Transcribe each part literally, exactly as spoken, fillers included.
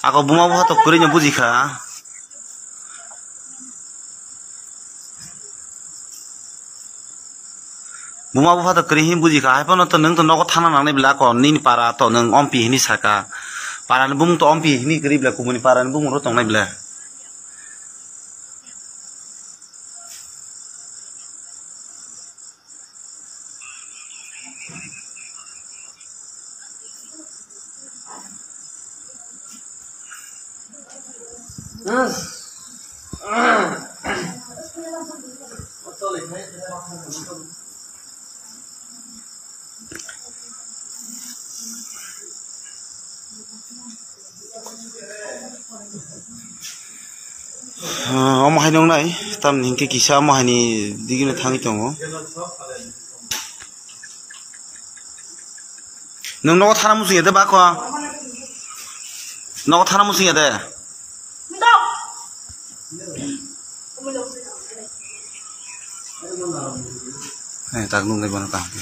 Ako buma bupha to kwrwi no buji kha. Buma bupha to kwrwi hin buji kha. Hai phano to nwng to nogo thana nangnai bla, ako nini para to nwng ompi hini saka. Para ni bumung to ompi hini kwrwi bla, kubuni para ni bumung ro tongnai bla. Ah, omo hai nongnai, tamni hinkhe kisa omo haini digino thangwi tongo. Nwng nogo thana muchung ya de bako? Nogo thana muchung ya de? Eh, tak nung dai bono kaham khe.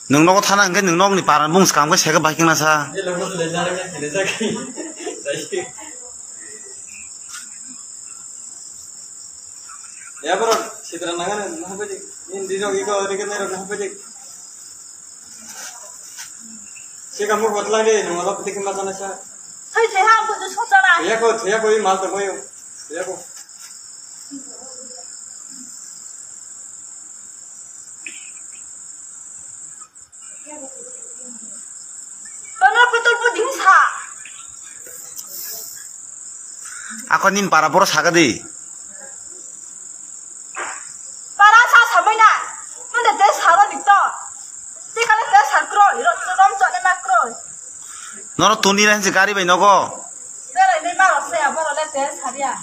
Nwng nogo thana hwnkhe nwng nokni paran bung swkang khe seka bai khe nasa. Ya, bro, sitra nangani, nahapadik. Nini dijok iko, rikit nairok, nahapadik. Sika muk botlang de, nung alap dikit masa nasa. Thoi thoi ha, ang kudu sochana. Ya ko, ya ko, i mal to koyo. Ya ko. Tono putol puding sa. Ako nin para boro saka di. Para sa samai na. Mende te saro dikto. Te kale te sar kroi. Ro, rom chone ma kroi. Noro tuni na hinsi gari bai nogo. Berai nei ma rok se aboro le te saria.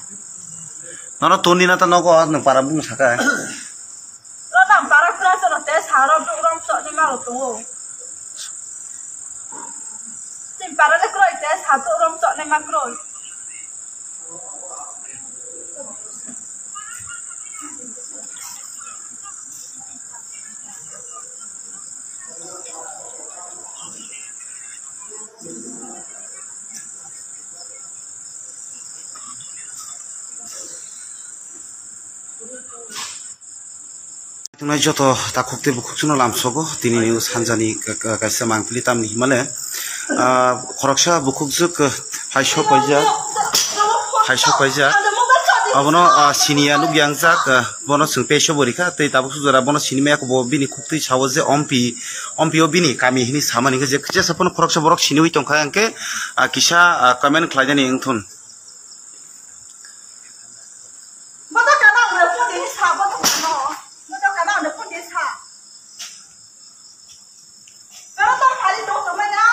Noro tuni na ta nogo, nwng para bung saka. Ro nang para kura choro te saro duk rom chone ma rok tongo. Tin para le kroi te sa duk rom chone ma kroi. Tongnai joto takhuk tei bukhuk chwngno lamsogo, tini news hanjani ka-, ka-, kaisa mangpili tamni himale, ah, khoroksa bukhukjwk, ah, hai sok paijak, hai sok paijak. Abono, ah, siniya nukya wngjak, ah, bono chwng peso bo rikha, tei tabuk sujora bono sinimaya bo bini khuktwi sao je ompi, ompi o bini kami hini samani khe je jesa phano khoroksa borok siniwi tongkha hwnkhe, ah, kisa, ah, comment khlainani wngthun. Bodo kana ule pundi sa, bodo kana, bodo kana ule pundi sa. Pero to khali to to mai na,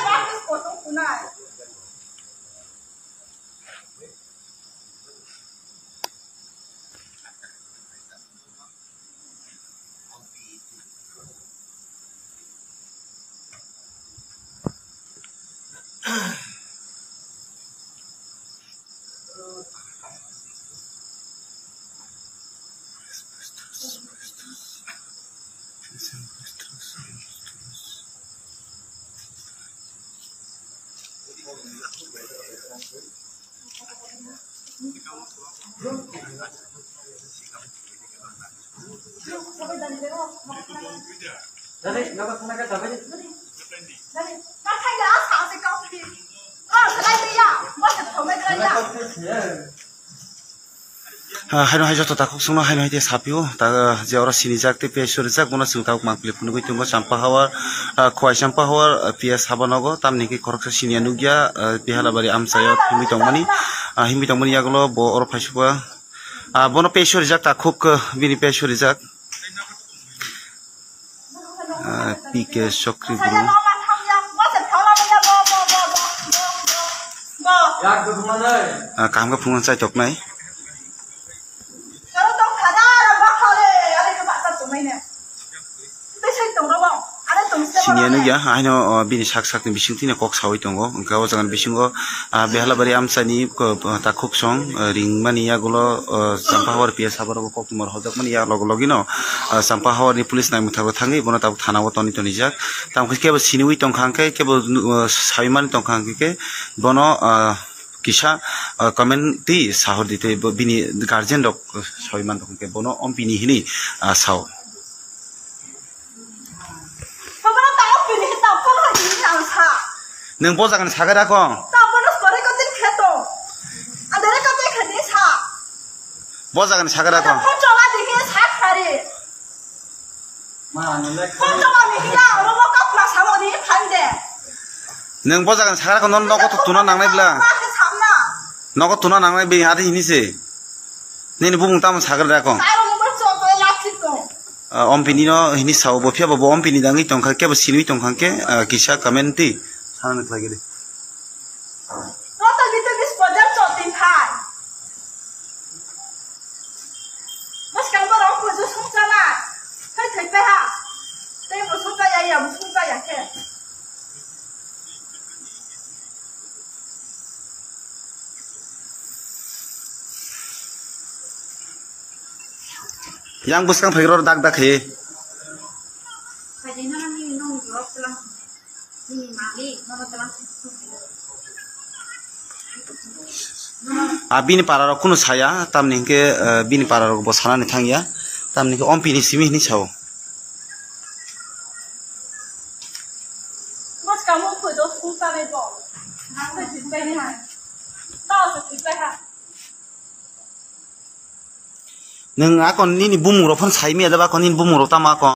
ba kis ko to kunai. Ah, haino hai joto takhuk songno haino hai tei sapio, ta, je oro sinijak tei piyaj sorijak, bono chwng tabuk mangpili phunugwi tongo, Champa Hawar, ah, Khowai Champa Hawar, ah, piyaj sabo nogo, tamni hwnkhe khoroksa siniya nukya, ah, Bihalabari amchaio thwngwi tongmani, ah, himwi tongmani yagulo bo oro phaisukha. Ah, bono piyaj sorijak takhuk, ah, bini piyaj sorijak. Ah, P K Chokri bro. Ah, kaham khe phunukna chai toknai. Siniya nukya, haino, o, bini sak sakni bisingtwi no kok sawi tongo. Hwnkhe o jagani bisingo, a, Behalabari amchaini ko-, takhuk song, o, ringmani yagulo, o, Champahawar P S habar rok kok tumar hojakmani ya log logino, o, Champahawarni police naimwthangwi thangwi bono tabuk thana o toni tonijak. Tamo khe kebo siniwi tongkha hwnkhe kebo, o, sawi mani tongkha hwnkhe khe bono, o, kisa, o, comment twi sahor di tei bo bini guardian rok sawi man tongkha hwnkhe bono ompini hinwi, o, sao. Nwng bo jagani sagai da kong. Bo jagani sagai da kong. Nwng bo jagani sagai da kong, nono nogo to tuna nangnai bla. Nogo tuna nangnai be ari hini se. Nini bumung tamo sagra da kong. Ah, ompini no hini sao bo phiya bo, bo ompini dangwi tongkha kebo sinwi tongkha khe, ah, kisa comment twi sana ni khlai gede. Yang bwskang phai rw dak dak khe. A bini para rok kunu saya, tamni hwnkhe, eh, bini para rok bo sanani thangya, tamni hwnkhe ompini simi hini sao. Nwng akon nini bumung rok phano sai manya da ba, akon nini bumung rok tamo akon?